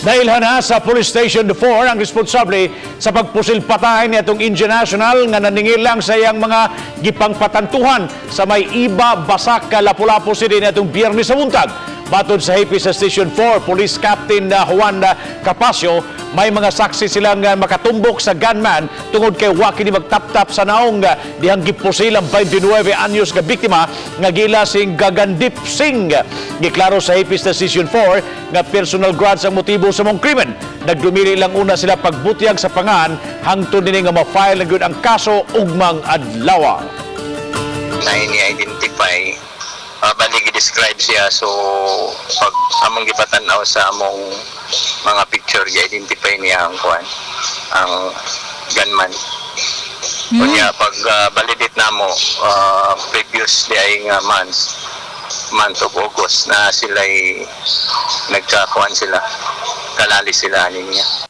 Nailhan na sa Police Station 4 ang responsable sa pagpusil patay niadtong Indian national nga naningil lang sa iyang mga gipangpatantuhan sa may Iba, Basak, Lapu-Lapu City niadtong Biyernes sa buntag. Matod sa hepe sa Station 4, Police Captain Juan Capacio, may mga saksi silang makatumbok sa gunman tungod kay wa kini magtaptap sa naong dihang gipusil ang 29 anyos nga biktima nga giila sing Gagandip Singh. Giklaro sa hepe sa Station 4 nga personal grudge ang motibo sa maong krimen. Nagdumili lang una sila pagbutyag sa pangan hangtod nini nga ma-file na gyud ang kaso ugmang adlaw. Na ini-identify, bali gi-describe siya. So pag among gipatan-aw sa among mga picture, gi-identify niya ang kuan, ang gunman. Unya pag validate namo, previous di ay nga months, month of August na sila, nagkakuan sila, kalali sila ani niya.